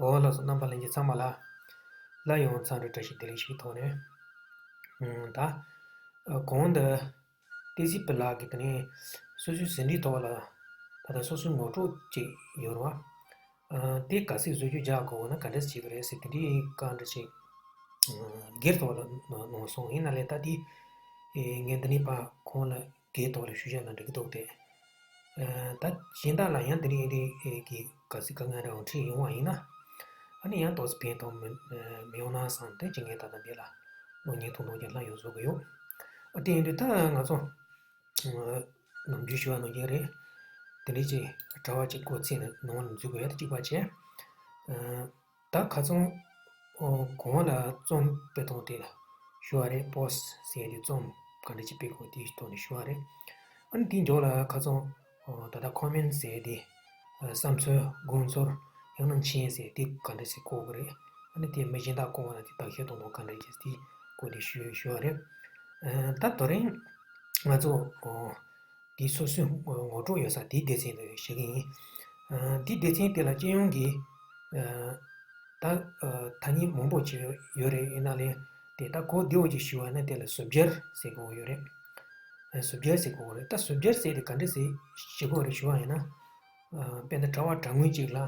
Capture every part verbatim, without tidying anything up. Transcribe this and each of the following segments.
བོད་པ་ལགས་སོ། རྣམ་པ་ལྷན་རྒྱས་ཚང་མ་ལ། སླར་ཡང་འཚམས་འདྲི་བཀྲ་ཤིས་བདེ་ལེགས་ཞུ་གི་ཐོག་ནས། ཨུམ། ད། ཨ། གོང་དུ། བསྟན་འཛིན་ཕུན་ལགས་ཀྱིས་དེ་ནས་སོ་སོའི་ཟིན་བྲིས་ཐོག་ལ། ད་ལྟ་སོ་སོའི་ངོ་སྤྲོད་ཅིག་ཡོད་རེད་བ། ཨ། དེ་ག་ཚོད་བཟོ་བཅོས་རྒྱག་དགོས་ན་ག་འདྲ་བྱེད་ཀྱི་རེད་ཟེར་དེ་འདྲའི་བཀའ་འདྲི་ཅིག་ཨ། སྒེར་ཐོག་ལ་གནང་སོང་། ཡིན་ན་ལས་ད་དེ། ཨེ། ངས་འདི་ནས་ཕར་ཁོང་ལ་སྒེར་ཐོག་ལ་ཞུ་བཞག་ན་འགྲིག་གི་འདུག་སྟེ། ཨ། ད་གཞན་དག་ལ་ཡང་དེ་རིང་དེ་གི་ག་ཚོད་དཀའ་ངལ་འདྲ་བོ་འཕྲད་ཡོང་བ་ཡིན་ན། ཨ་ནི་ཡང་ཏོག་ཙམ་ཕན་ཐོགས་མི་མི་ཡོང་ན་བསམ་སྟེ་ཅིག་ངས་ད་ལྟ་འདི་ལ་གློག་བརྙན་ཐུང་ཐུང་ཅིག་ལྷག་ཡོང་བཟོ་གི་ཡོད། ཨ། དེ་ཡིན་དུས་ད་ང་ཚོ། ཨ། ནམ་རྒྱུན་ཞུ་བ་ནང་བཞིན་རེད། དེ་འདྲའི་ཅིག་དྲ་བ་ཅིག་སྒོ་ཕྱེ་ནས་ནང་ལ་འཛུལ་དགོས་ཡ་དེ་གཅིག་པ་བྱས། ཨ། ད་ཁ་སང་། ཨོ། གོང་ལ་རྩོམ་སྤེལ་སྟངས་དེ་ལ་ཞུ་བ་རེད། པོ་སི་ཊི་ཟེར་དེ་རྩོམ་ག་འདྲ་ཅིག་སྤེལ་དགོས་དེའི་ཐོག་ནས་ཞུ་བ་རེད། ཨ་ནི་དེའི་མཇུག་ལ་ཁ་སང་། ཨོ། ད་ལྟ་ཁོ་མེན་ཊི་ཟེར་དེ། ཨ། བསམ་ཚུལ་དགོངས་ཚུལ་ཡང་ན་མཆན་ཟེར་དེ་ག་འདྲ་ཞིག་བཀོད་དགོས་རེད། ཨ་ནི་དེ་མི་གཞན་དག་བཀོད་པ་ན་དེ་བརྡ་ཤོད་གཏོང་སྟངས་ག་འདྲ་ཅིག་དེ་བཀོད་དེ་ཞུ་ཞུ་བ་རེད། ཨ། ད་དེ་རིང་ང་ཚོ། ཨོ། དེ་སོ་སོའི་ངོ་སྤྲོད་ཡོད་ས་དེའི་སྡེ་ཚན་དུ་བཞག་གི་ཡིན། ཨ། དེའི་སྡེ་ཚན་དེ་ལ་སྤྱི་ཡོངས་ཀྱི། ཨ། ད། ཨ། ཐ་སྙད་མང་པོ་ཅིག་ཡོད་རེད། ཡིན་ན་ལས་དེ་ད་གོ་བདེ་བོ་ཅིག་ཞུ་བ་ན་དེ་ལ་བཟོ་སྦྱར་ཟེར་དགོས་ཡོད་རེད། ཨ། བཟོ་སྦྱར་ཟེར་དགོས་རེད། ད་བཟོ་སྦྱར་ཟེར་དེ་ག་འདྲ་ཟེར་ཞུ་དགོས་རེད་ཞུ་བ་ཡིན་ན། ཨ། དཔེར་ན་དྲ་བ་དྲ་ངོས་ཅིག་ལ་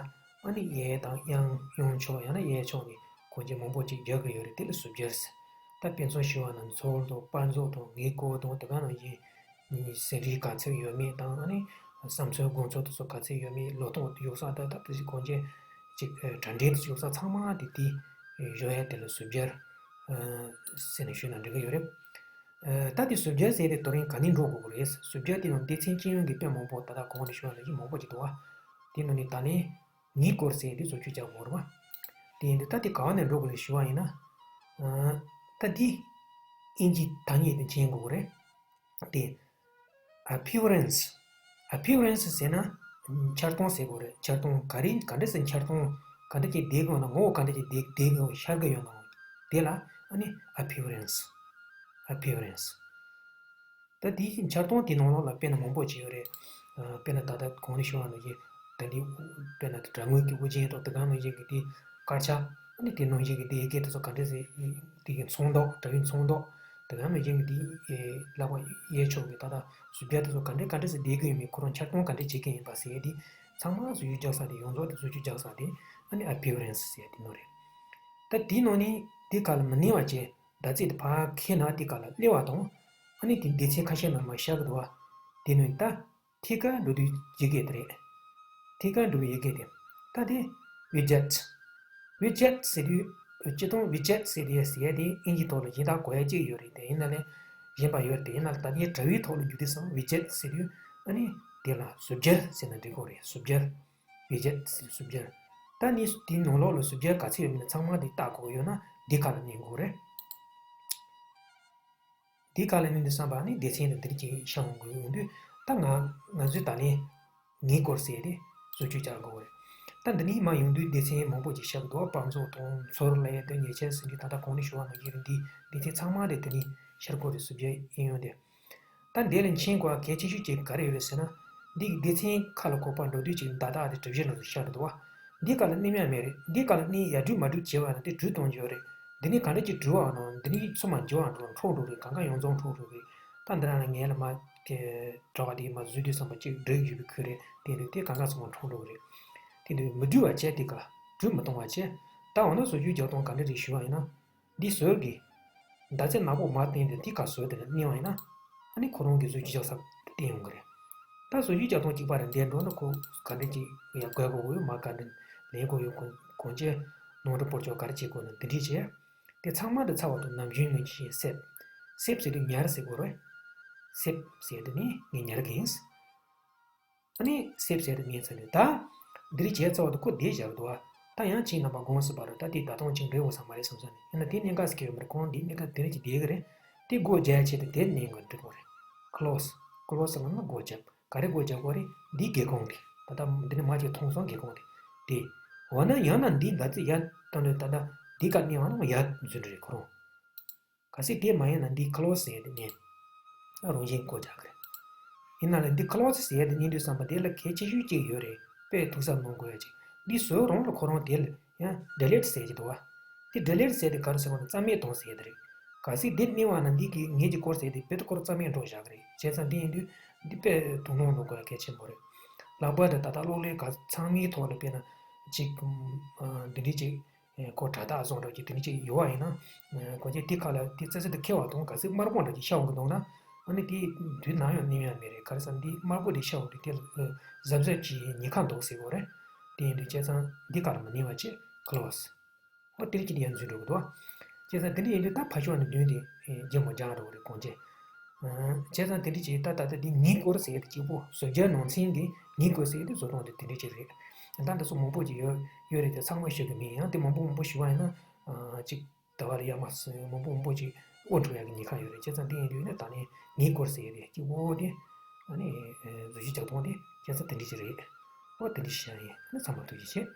ཨ་ནི་གཡས་དང་གཡོན་གཡོན་ཕྱོགས་ཡང་ན་གཡས་ཕྱོགས་ནས་གོན་ཆས་མང་པོ་ཅིག་རྒྱག་གི་ཡོད་རེད། དེ་ལ་བཟོ་སྦྱར་ཟེར། ད་དཔེ་མཚོན་ཞུ་བ་ན་ཚོར་དང་པར་མཛོད་དང་ངེས་སྐོར་དང་དེ་ག་ནང་བཞིན་ཟིན་བྲིས་ག་ཚོད་ཡོད་མེད་དང་། ཨ་ནི་བསམ་ཚུལ་དགོངས་ཚུལ་དེ་ཚོ་ག་ཚོད་ཡོད་མེད། ལོ་ཐོ་གཡུག་ས་ད་ད་དེ་གོན་ཆས་ཅིག་ཨ། དྲ་འབྲེལ་དེ་གཡུག་ས་ཚང་མ་དེ་དེ་བཞག་ཡ་དེ་ལ་བཟོ་སྦྱར་ཨ། ཟེར་ནས་ཞུས་ན་འགྲིག་གི་ཡོད་རེད། ཨ། ད་དེ་བཟོ་སྦྱར་ཟེར་དེ་དེ་རིང་ག་ནས་འགྲོ་དགོས་ཀྱི་རེད། བཟོ་སྦྱར་དེ་ཡང་སྡེ་ཚན་སྤྱི་ཡོངས་ཀྱི་དཔེ་མང་པོ་ད་ལྟ་གོང་ནས་ཞུས་པ་ནང་བཞིན་མང་པོ་ཅིག་འདུག་བ། དེ་ནང་ནས་ད་ལན་ངེས་སྐོར་ཟེར་དེ་བཟོ་བཅོས་རྒྱག་དགོས་རེད་བ། དེ་ཡིན་དུས་ད་དེ་ག་བ་ནས་འགྲོ་དགོས་རེད་ཞུ་བ་ཡིན་ན། ཨ། ད་དེ་ཨིན་ཇིའི་ཐ་སྙད་དེ་མཁྱེན་དགོས་ཀྱི་རེད། དེ། appearance། appearance ཟེར་ན་འཆར་སྟངས་ཟེར་དགོས་རེད། འཆར་སྟངས་ག་རེ་ག་འདྲ་ཟེར། འཆར་སྟངས་ག་འདྲ་ཅིག་བསྡད་ཀྱི་ཡོད་ན། ངོ་བོ་ག་འདྲ་ཅིག་བསྡད་བསྡད་ཀྱི་ཡོད། ཤར་གྱི་ཡོད་ན། དེ་ལ་ཨ་ནི་appearance། appearance། ད་དེའི་འཆར་སྟངས་དེའི་ནང་ལོགས་ལ་དཔེར་ན་མང་པོ་ཅིག་ཡོད་རེད། ཨ། དཔེར་ན་ད་ལྟ་གོང་ནས་ཞུས་པ་ནང་བཞིན་ད་འདི་དཔེར་ན་དྲ་ངོས་ཀྱི་དབུ་ཅན་དང་དེ་ག་ནང་བཞིན་གྱི་དེའི་དཀར་ཆག་ཨ་ནི་དེ་ནང་བཞིན་གྱི་དེ་ཡི་གེ་དེ་ཚོ་ག་འདྲ་ཟེར། དེ་གི་ཚོན་མདོག་དྲ་བའི་ཚོན་མདོག་དེ་ག་ནང་བཞིན་གྱི་དེའི་ལག་པ་གཡས་ཕྱོགས་ཀྱི་ད་ལྟ་བཟོ་སྦྱར་དེ་ཚོ་ག་འདྲ་ག་འདྲ་ཟེར་བསྡད་ཀྱི་ཡོད་མེད། ཁོ་རང་འཆར་སྟངས་ག་འདྲ་བྱེད་ཀྱི་ཡིན་པ་ཟེར་ཡ་དེ་ཚང་མ་བཟོ་བཅོས་རྒྱག་ས་དེ། ཡོངས་རྫོགས་དེ་བཟོ་བཅོས་རྒྱག་ས་དེ་ཨ་ནི་appearance ཟེར་ཡ་དེ་ནོ་རེད། ད་དེའི་ནང་ནས་དེ་ག་ལ་མི་གནས་པ་བྱས། མདའ་རྩེ་དེ་ཕར་འཁྱེར་ན་དེ་ག་ལ་སླེབས་པ་དང་། ཨ་ནི་དེ་སྡེ་ཚན་ཁ་ཤས་ནང་མར་ཤར་གི་འདུག་བ། དེ་ནས་ད་ཐད་ཀར་འགྲོ་དུས་ཡི་གེ་དེ་རེད། ཐད་ཀར་འགྲོ་བའི་ཡི་གེ་དེ། ད་དེ་widget། widget ཟེར་དུས་སྤྱིར་བཏང་widget ཟེར་དེ་ཟེར་ཡ་དེ་ཨིན་ཇིའི་ཐོག་ལ་གཞན་དག་གོ་ཡ་གཅིག་ཡོད་རེད། དེ་ཡིན་ན་ལས་གཞན་པ་ཡོད་རེད། དེ་ཡིན་ན་ལས་ད་ངས་དྲ་བའི་ཐོག་ལ་བསྒྱུར་དུས་སམ་widget ཟེར་དུས་ཨ་ནི་དེ་ལ་བཟོ་སྦྱར་ཟེར་ན་འགྲིག་གི་རེད། བཟོ་སྦྱར། widget ཟེར་བཟོ་སྦྱར། ད་ནི་དེའི་ནང་ལོགས་ལ་བཟོ་སྦྱར་ག་ཚོད་ཡོད་མེད་ཚང་མ་དེ་བལྟ་དགོས་ཡོད་ན་འདི་ག་ལ་མནན་དགོས་རེད། འདི་ག་ལ་མནན་དུས་ཙམ་པ་ནི་སྡེ་ཚན་དེ་འདིར་གྱིས་ཤར་འོང་དགོས་ཡོང་དུས། ད་ང་ང་ཚོས་ད་ལན་ངེས་སྐོར་ཟེར་ཏེ་བཟོ་བཅོས་རྒྱག་དགོས་རེད། ད་འདི་ནས་མར་ཡོང་དུས་སྡེ་ཚན་མང་པོ་ཅིག་ཤར་གི་འདུག་པར་མཛོད་དང་ཚོར་ལ་ཡ་དང་ཉེས་ཆད་ཟིན་དུས་ད་ལྟ་གོང་ནས་ཞུ་བ་ནང་བཞིན་འདི་སྡེ་ཚན་ཚང་མ་དེ་དེ་ནས་ཤར་གི་རེད། བཟོ་བཅོས་ཨིན་ཡོང་དེ། ད་འདི་ལ་མཁྱེན་དགོས་པ་གལ་ཆེ་ཤོས་ཅིག་ག་རེ་ཡོད་རེད་ཟེར་ན། འདི་གི་སྡེ་ཚན་ཁ་ལ་གོ་པ་འགྲོ་དུས་ཅིག་མདའ་རྟགས་དེ་གྲུ་བཞི་ལ་སོགས་ཤར་འདུག་བ། འདི་ག་ལ་མནན་ཡ་མེད་རེད། འདི་ག་ལ་མནན་ཡ་གྲུ་མ་གྲུ་བྱེད་པ་ན་དེ་གྲུ་གཏོང་རྒྱུ་རེད། འདི་ནི་ག་འདྲ་ཅིག་གྲུ་བ་ནོ། འདི་ནི་ཚུར་མ་འགྱུར་བ་འགྲོ་འཕྲོག་འགྲོ་རེད། གང་ག་ཡོངས་རྫོགས་འཕྲོག་འགྲོ་རེད། ད་འདི་རང་ལ་ངས་ལ་མ་དེ་གྲ་བ་དེ་མ་བཟོས་དུས་ཙམ་པ་ཅིག་འགྲོ་ཡོད་པའི་ཁུལ་རེད། དེ་འདུག་དེ་གང་ག་ཚང་མ་འཕྲོག་འགྲོ་གི་རེད། དེ་འདུག་མི་འགྲུལ་བ་བྱས་དེ་ག་གྲུ་མི་གཏོང་བ་བྱས། ད་འོ་ན་བཟོ་བཅོས་རྒྱག་སྟངས་ག་འདྲ་རེད་ཞུ་བ་ཡིན་ན། འདི་ཟུར་གྱི་མདའ་རྩེ་ནག་པོ་མར་བསྟན་ཏེ་འདི་ག་ཟུར་དེ་ལ་མནན་པ་ཡིན་ན། ཨ་ནི་ཁོ་རང་གི་བཟོ་བཅོས་རྒྱག་ས་བསྟན་ཡོང་གི་རེད། ད་བཟོ་བཅོས་རྒྱག་སྟངས་གཅིག་པ་རེད། འདིར་འགྲོ་ན་ཁོ་ག་འདྲ་ཅིག་ཡར་བཀོད་དགོས་ཡོད། མར་ག་འདྲ་ལེན་དགོས་ཡོད། གོན་གོན་ཆས་ནོར་འཁྲུལ་སྤོ་སྐྱོར་ག་རེ་བྱེད་དགོས་ན་འདི་འདྲས་བྱས། དེ་ཚང་མ་འདི་ཚར་བ་དང་ནམ་རྒྱུན་ནང་བཞིན་save། save ཟེར་དུས་ཉར་ཟེར་དགོས་རེད། save ཟེར་དུས་ནི་ངས་ཉར་གི་ཡིན། ཨ་ནི་save ཟེར་དུས་ཉན་ཚར་ནས་ད། འདིར་བྱས་ཚར་བ་དུ་ཁོ་བསྡད་བཞག་འདུག་ཨ། ད་ཡང་ཁྱེད་རྣམ་པ་དགོངས་སུ་བབ་རོགས། ད་དེ་ད་དུང་ཅིག་འབྲི་དགོས་ས་མ་རེད་བསམ་སོང་ནས། ཡིན་ན་དེ་གནད་འགག་ཟེར་གྱི་ཡོད་མ་རེད། ཁོང་འདི་གནད་འགག་དེ་རིགས་ཀྱི་བསྡད་གི་རེད། དེ་སྒོ་རྒྱག་ཆེད་དུ་དེར་གནོན་དགོས་འགྲིག་གི་རེད། close། close ལབ་ན་སྒོ་རྒྱབ། ག་རེ་སྒོ་རྒྱག་དགོས་རེད། འདི་སྒེའུ་ཁུང་དེ། ད་ལྟ་འདི་ནས་མ་ཅིག་མཐོང་སོང་སྒེའུ་ཁུང་དེ། དེ། འོ་ན་ཡང་ན་འདི་ད་ཚིག་ཡར་བཏང་ནས་ད་ལྟ་འདི་ག་གནོན་བ་ན་ཡར་འཛུལ་འགྲོ་རེད་ཁོ་རང་། གལ་སྲིད་དེ་མ་ཡིན་ན་འདི་close ཟེར་ཡ་དེ་ཉན། ད་རང་བཞིན་སྒོ་རྒྱག་གི་རེད། ཡིན་ན་ལས་འདི་close ཟེར་ཡ་དེ་ཉན་དུས་ཙམ་པ་དེ་ལ་གལ་ཆེ་ཤོས་གཅིག་ཡོད་རེད། དཔེ་ཐུགས་བསམ་གནང་དགོས་ཡ་གཅིག་འདི་བཟོས་རང་ལ་ཁོ་རང་དེ་ལ་ ཡང་delete་ཟེར་གྱི་འདུག་བ། དེ་delete་ཟེར་དེ་ག་རེ་ཟེར་བ་ན་རྩ་མེད་གཏོང་ཟེར་དེ་རེད། གལ་སྲིད་འདི་གནས་པ་ན་འདི་གི་ངེད་ཀྱི་སྐོར་ཟེར་དེ་བེད་སྐོར་རྩ་མེད་འགྲོ་བཞག་གི་རེད། བྱས་ཙང་འདི་ཡིན་དུས་འདི་དཔེ་དོ་སྣང་གནང་དགོས་ཡ་གལ་ཆེན་པོ་རེད། ལྷག་པར་དུ་ད་ལྟ་གློག་ཀླད་ག་ཚང་མའི་ཐོག་ལ་དཔེར་ན་ཅིག་འདི་འདྲའི་ཅིག་ཁོ་དྲ་ཐག་བཟོ་འདྲ་ཅིག་དེ་འདྲའི་ཅིག་ཡོད་བ་ཡིན་ན། གོ་རྒྱུ་དེ་ཁ་ལ་དེ་ཙི་ཙི་དེ་ཁེལ་བ་དང་གལ་སྲིད་དམར་པོ་འདྲ་ཅིག་ཤར་འོང་གི་འདུག་ན། ཨ་ནི་དེ་དུས་ནམ་ཡང་གནས་ཡ་མེད་རེད། ག་རེ་ཟེར་ན་འདི་དམར་པོ་དེ་ཤར་འོང་དུས་དེ་ལ་གཟབ་གཟབ་ཅིག་ཉེན་ཁ་འདུག་ཟེར་དགོས་རེད། དེ་ཡིན་དུས་བྱས་ཙང་འདི་ཁ་ལ་མ་གནས་པ་ཅིག་close། ཨོ་དེ་རིགས་ཀྱི་དེ་ཡང་འཛུལ་འགྲོ་གི་འདུག་བ། བྱས་ཙང་དེ་འདྲ་ཡིན་དུས་ད་ཕར་ཕྱོགས་ནས་མདུན་དེ་རྒྱབ་མོ་སྦྱང་འགྲོ་གི་རེད་གོང་ཆེ། བྱས་ཙང་དེ་འདྲ་ཅིག་ད་ད་ལྟ་འདི་ངའི་སྐོར་ཟེར་ཡ་དེ་གཅིག་པོ་བཟོ་རྒྱུ་ནང་ཚན་འདི་ངའི་སྐོར་ཟེར་ཡ་དེ་བཟོ་སྟངས་དེ་དེ་འདྲ་ཅིག་རེད། ད་འདི་ཚོ་མང་པོ་ཅིག་ཡོད་ཡོད་རེད་དེ་ཚང་མ་ཞུ་གི་མིན། ཡང་དེ་མང་པོ་མང་པོ་ཞུ་བ་ཡིན་ན་ཅིག་ད་བར་ཡ་མ་སོན་མང་པོ་མང་པོ་ཅིག་དབོར་འགྲོ་ཡ་གི་ཉེན་ཁ་ཡོད་རེད། བྱས་ཙང་དེ་ཡིན་དུས་ནི་ད་ནི་ངའི་སྐོར་ཟེར་ཡ་དེ་གཅིག་པོ་དེ་ཨ་ནི་བཟོ་རྒྱུ་རྒྱག་སྟངས་དེ་བྱས་ཙང་དེ་འདྲ་ཅིག་རེད། ཨོ་དེ་འདྲ་ཞིག་ཡིན་ནི་ཚང་མ་ཐུགས་རྗེ་ཆེ།